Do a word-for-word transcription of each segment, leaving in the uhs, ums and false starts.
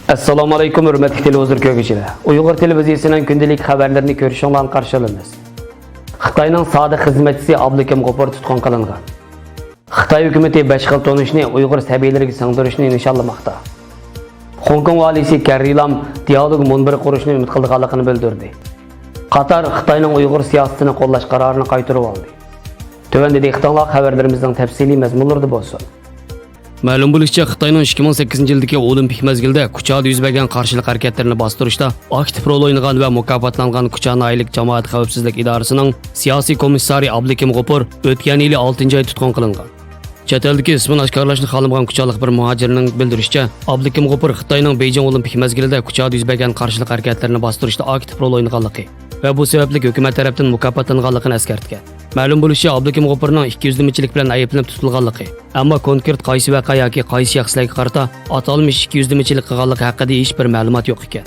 ئەسسالامۇ ئەلەيكۇم، ھۆرمەتلىك تېلېۋىزور كۆرگۈچىلەر. ئۇيغۇر تېلېۋىزىيىسىنىڭ كۈندىلىك خەۋەرلىرىنى كۆرۈشۈڭلارنى قارشى ئالىمىز. خىتاينىڭ سادىق خىزمەتچىسى ئابلىكىم غوپۇر تۇتقۇن قىلىنغان. خىتاي ھۆكۈمىتى بەش خىل تونۇشنى ئۇيغۇر سەبىيلىرىگە سىڭدۈرۈشنى نىشانلىماقتا. خوڭكوڭ ۋالىيسى كەررى لام دىيالوگ مۇنبىرى قۇرۇشنى ئۈمىد قىلىدىغانلىقىنى بىلدۈردى. قاتار خىتاينىڭ ئۇيغۇر سىياسىتىنى قوللاش قارارىنى قايتۇرۇۋالدى. تۆۋەندە دىققىتىڭلار خەۋەرلىرىمىزنىڭ تەپسىلىي مەزمۇنلىرىدا بولسۇن. مەلۇم بولۇشىچە، خىتاينىڭ ئىككى مىڭ سەككىزىنچى يىلدىكى ئولىمپىك مەزگىلدە كۇچادا يۈز بەرگەن قارشىلىق ھەرىكەتلىرىنى باستۇرۇشتا ئاكتىپ رول ئوينىغان ۋە مۇكاپاتلانغان كۇچا ناھىيەلىك جامائەت خەۋپسىزلىك ئىدارىسىنىڭ سىياسىي كومىسسارى ئابلىكىم غوپۇر ئۆتكەن يىلى ئالتىنچى ئاي تۇتقۇن قىلىنغان. چەت ئەلدىكى ئىسمىنى ئاشكارىلاشنى خالىمىغان كۇچالىق بىر مۇھاجىرنىڭ بىلدۈرۈشىچە، ئابلىكىم غوپۇر خىتاينىڭ بېيجىڭ ئولىمپىك مەزگىلىدە كۇچادا يۈز بەرگەن قارشىلىق ھەرىكەتلىرىنى باستۇرۇشتا ئاكتىپ رول ئوينىغانلىقى ۋە بۇ سەۋەبلىك ھۆكۈمەت تەرەپتىن مۇكاپاتلانغانلىقىنى ئەسكەرتكەن. مەلۇم بولۇشىچە، ئابلىكىم غوپۇرنىڭ ئىككى يۈزلىمىچىلىك بىلەن ئەيىبلىنىپ تۇتۇلغانلىقى، ئەمما كونكرېت قايسى ۋەقە ياكى قايسى شەخسلەرگە قارىتا ئاتالمىش ئىككى يۈزلىمىچىلىك قىلغانلىقى ھەققىدە ھېچ بىر مەلۇمات يوق ئىكەن.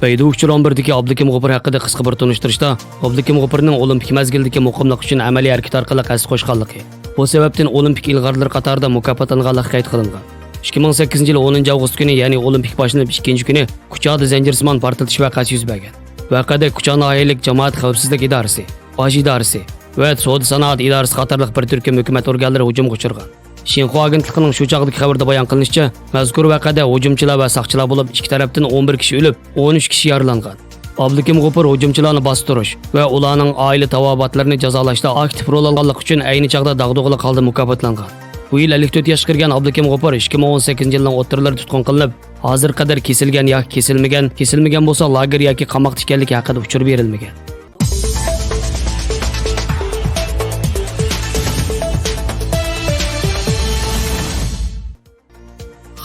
بەيدۇ ئۇچۇر ئامبىرىدىكى ئابلىكىم غوپۇر ھەققىدە قىسقا بىر تونۇشتۇرۇشتا، ئابلىكىم غوپۇرنىڭ ئولىمپىك مەزگىلدىكى مۇقىملىق ئۈچۈن ئەمەلىي ھەرىكەت ئارقىلىق ھەسسە قوشقانلىقى، بۇ سەۋەبتىن ئولىمپىك ئىلغارلىرى قاتارىدا مۇكاپاتلانغانلىقى قەيت قىلىنغان. ئىككى مىڭ سەككىزىنچى يىل ئونىنچى ئاۋغۇست كۈنى، يەنى ئولىمپىك باشلىنىپ ئىككىنچى كۈنى كۇچادا زەنجىرسىمان پارتلىتىش ۋەقەسى يۈز بەرگەن. ۋەقەدە كۇچا ناھىيەلىك جامائەت خەۋپسىزلىك ئىدارىسى، باش ئىدارىسى ۋە سودا سانائەت ئىدارىسى قاتارلىق بىر تۈركۈم ھۆكۈمەت ئورگانلىرى ھۇجۇمغا ئۇچرىغان. شىنخۇا ئاگېنتلىقىنىڭ شۇ چاغدىكى خەۋىرىدە بايان قىلىنىشىچە، مەزكۇر ۋەقەدە ھۇجۇمچىلار ۋە ساقچىلار بولۇپ ئىككى تەرەپتىن ئون بىر كىشى ئۆلۈپ، ئون ئۈچ كىشى يارىلانغان. ئابلىكىم غوپۇر ھۇجۇمچىلارنى باستۇرۇش ۋە ئۇلارنىڭ ئائىلە تاۋابىئاتلىرىنى جازالاشتا ئاكتىپ رول ئالغانلىقى ئۈچۈن ئەينى چاغدا داغدۇغىلىق ھالدا مۇكاپاتلانغان. بۇ يىل ئەللىك تۆت ياشقا كىرگەن ئابلىكىم غوپۇر ئىككى مىڭ ئون سەككىزىنچى يىلنىڭ ئوتتۇرىلىرى تۇتقۇن قىلىنىپ، ھازىرغا قەدەر كېسىلگەن ياكى كېسىلمىگەن، كېسىلمىگەن بولسا لاگېر ياكى قاماقتا ئىكەنلىكى ھەققىدە ئۇچۇر بېرىلمىگەن.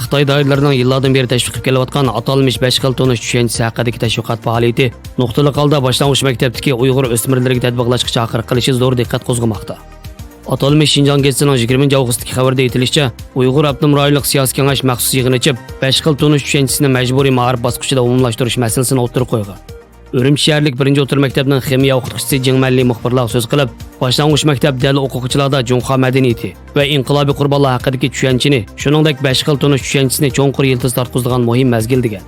خىتاي دائىرىلىرىنىڭ يىللاردىن بېرى تەشۋىق قىلىپ كېلىۋاتقان ئاتالمىش بەش خىل تونۇش چۈشەنچىسى ھەققىدىكى تەشۋىقات پائالىيىتى نۇقتىلىق ھالدا باشلانغۇچ مەكتەپتىكى ئۇيغۇر ئۆسمۈرلىرىگە تەتبىقلاشقا چاقىرىق قىلىشى زور دىققەت قوزغىماقتا. ئاتالمىش شىنجاڭ گېزىتىنىڭ يىگىرمىنچى ئاۋغۇستتىكى خەۋىرىدە ئېيتىلىشىچە، ئۇيغۇر ئاپتونوم رايونلۇق سىياسىي كېڭەش مەخسۇس يىغىن ئېچىپ، بەش خىل تونۇش چۈشەنچىسىنى مەجبۇرىي مائارىپ باسقۇچىدا ئومۇملاشتۇرۇش مەسىلىسىنى ئوتتۇرىغا قويغان. ئۈرۈمچى شەھەرلىك بىرىنچى ئوتتۇرا مەكتەپنىڭ خىمىيە ئوقۇتقۇچىسى جېڭ مەنلى مۇخبىرلارغا سۆز قىلىپ، باشلانغۇچ مەكتەپ دەل ئوقۇغۇچىلاردا جۇڭخۇا مەدەنىيىتى ۋە ئىنقىلابىي قۇربانلار ھەققىدىكى چۈشەنچىنى، شۇنىڭدەك بەش خىل تونۇش چۈشەنچىسىنى چوڭقۇر يىلتىز تارتقۇزىدىغان مۇھىم مەزگىل، دېگەن.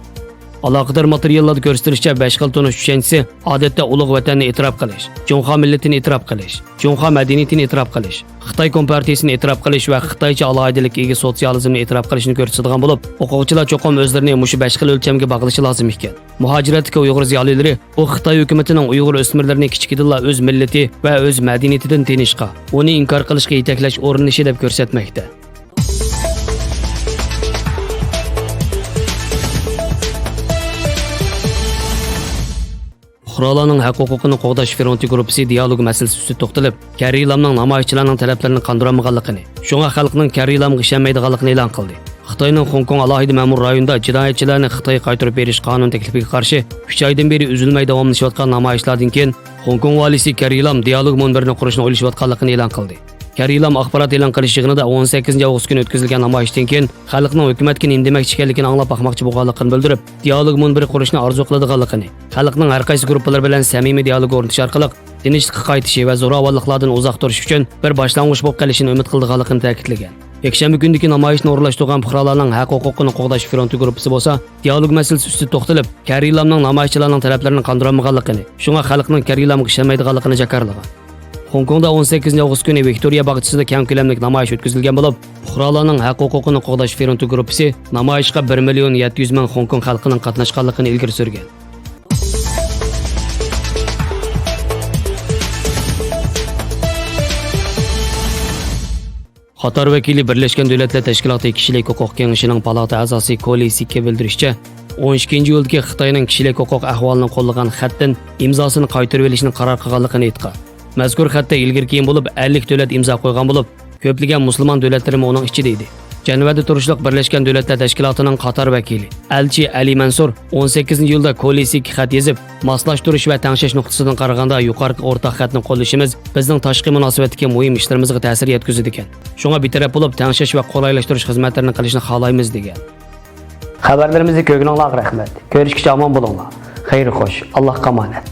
ئالاقىدار ماتېرىياللاردا كۆرسىتىلىشىچە، بەش خىل تونۇش چۈشەنچىسى ئادەتتە ئۇلۇغ ۋەتەننى ئېتىراپ قىلىش، جۇڭخۇا مىللىتىنى ئېتىراپ قىلىش، جۇڭخۇا مەدەنىيىتىنى ئېتىراپ قىلىش، خىتاي كومپارتىيىسىنى ئېتىراپ قىلىش ۋە خىتايچە ئالاھىدىلىككە ئىگە سوتسىيالىزمنى ئېتىراپ قىلىشنى كۆرسىتىدىغان بولۇپ، ئوقۇغۇچىلار چوقۇم ئۆزلىرىنى مۇشۇ بەش خىل ئۆلچەمگە باغلىشى لازىم ئىكەن. مۇھاجىرەتتىكى ئۇيغۇر زىيالىيلىرى بۇ خىتاي ھۆكۈمىتىنىڭ ئۇيغۇر ئۆسمۈرلىرىنى كىچىكىدىنلا ئۆز مىللىتى ۋە ئۆز مەدەنىيىتىدىن تېنىشقا، ئۇنى ئىنكار قىلىشقا يېتەكلەش ئۇرۇنۇشى دەپ كۆرسەتمەكتە. پۇقرالارنىڭ ھەق ھوقۇقىنى قوغداش فرونتى گۇرۇپپىسى دىيالوگ مەسىلىسى ئۈستىدە توختىلىپ، كەررى لامنىڭ نامايىشچىلارنىڭ تەلەپلىرىنى قاندۇرالمىغانلىقىنى، شۇڭا خەلقنىڭ كەررى لامغا ئىشەنمەيدىغانلىقىنى ئېلان قىلدى. خىتاينىڭ خوڭكوڭ ئالاھىدە مەمۇرىي رايونىدا جىنايەتچىلەرنى خىتايغا قايتۇرۇپ بېرىش قانۇن تەكلىپىگە قارشى ئۈچ ئايدىن بېرى ئۈزۈلمەي داۋاملىشىۋاتقان نامايىشلاردىن كېيىن، خوڭكوڭ ۋالىيسى كەررى لام دىيالوگ مۇنبىرىنى قۇرۇشنى ئويلىشىۋاتقانلىقىنى ئېلان قىلدى. كەررى لام ئاخبارات ئېلان قىلىش يىغىنىدا ئون سەككىزىنچى ئاۋغۇست كۈنى ئۆتكۈزۈلگەن نامايىشتىن كېيىن، خەلقنىڭ ھۆكۈمەتكە نېمە دېمەكچى ئىكەنلىكىنى ئاڭلاپ باقماقچى بولغانلىقىنى بىلدۈرۈپ، دىيالوگ مۇنبىرى قۇرۇشنى ئارزۇ قىلىدىغانلىقىنى، خەلقنىڭ ھەر قايسى گۇرۇپپىلار بىلەن سەمىمىي دىيالوگ ئورنىتىش ئارقىلىق تىنچلىققا قايتىشى ۋە زوراۋانلىقلاردىن ئۇزاق تۇرۇشى ئۈچۈن بىر باشلانغۇچ بولۇپ قېلىشىنى ئۈمىد قىلىدىغانلىقىنى تەكىتلىگەن. يەكشەنبە كۈنىدىكى نامايىشنى ئورۇنلاشتۇرغان پۇقرالارنىڭ ھەق ھوقۇقىنى قوغداش فرونتى گۇرۇپپىسى بولسا، دىيالوگ مەسىلىسى ئۈستىدە توختىلىپ، كەررى لامنىڭ نامايىشچىلارنىڭ تەلەپلىرىنى قاندۇرالمىغانلىقىنى، شۇڭا خەلقنىڭ كەررى لامغا ئىشەنمەيدىغانلىقىنى جاكارلىغان. خوڭكوڭدا ئون سەككىزىنچى ئاۋغۇست كۈنى ۋىكتورىيە باغچىسىدا كەڭ كۆلەملىك نامايىش ئۆتكۈزۈلگەن بولۇپ، پۇقرالارنىڭ ھەق ھوقۇقىنى قوغداش فرونتى گۇرۇپپىسى نامايىشقا بىر مىليون يەتتە يۈز مىڭ خوڭكوڭ خەلقىنىڭ قاتناشقانلىقىنى ئىلگىرى سۈرگەن. قاتار ۋەكىلى بىرلەشكەن دۆلەتلەر تەشكىلاتى كىشىلىك ھوقۇق كېڭىشىنىڭ پالاتا ئەزاسى كولى سىككە بىلدۈرۈشىچە، ئون ئىككىنچى ئىيۇلدىكى خىتاينىڭ كىشىلىك ھوقۇق ئەھۋالىنى قوللىغان خەتتىن ئىمزاسىنى قايتۇرۇۋېلىشنى قارار قىلغانلىقىنى ئېيتقان. مەزكۇر خەتتە ئىلگىرى كېيىن بولۇپ ئەللىك دۆلەت ئىمزا قويغان بولۇپ، كۆپلىگەن مۇسۇلمان دۆلەتلىرىمۇ ئۇنىڭ ئىچىدە ئىدى. جەنۋەدە تۇرۇشلۇق بىرلەشكەن دۆلەتلەر تەشكىلاتىنىڭ قاتار ۋەكىلى، ئەلچى ئەلى مەنسۇر ئون سەككىزىنچى ئىيۇلدا كولى سىككە خەت يېزىپ، ماسلاشتۇرۇش ۋە تەڭشەش نۇقتىسىدىن قارىغاندا يۇقىرىقى ئورتاق خەتنى قوللىشىمىز بىزنىڭ تاشقى مۇناسىۋەتتىكى مۇھىم ئىشلىرىمىزغا تەسىر يەتكۈزىدىكەن. شۇڭا بىتەرەپ بولۇپ تەڭشەش ۋە قولايلاشتۇرۇش خىزمەتلىرىنى قىلىشنى خالايمىز، دېگەن. خەۋەرلىرىمىزنى كۆرگىنىڭلارغا رەھمەت. كۆرۈشكىچە ئامان بولۇڭلار. خەير خوش. ئاللاھقا ئامانەت.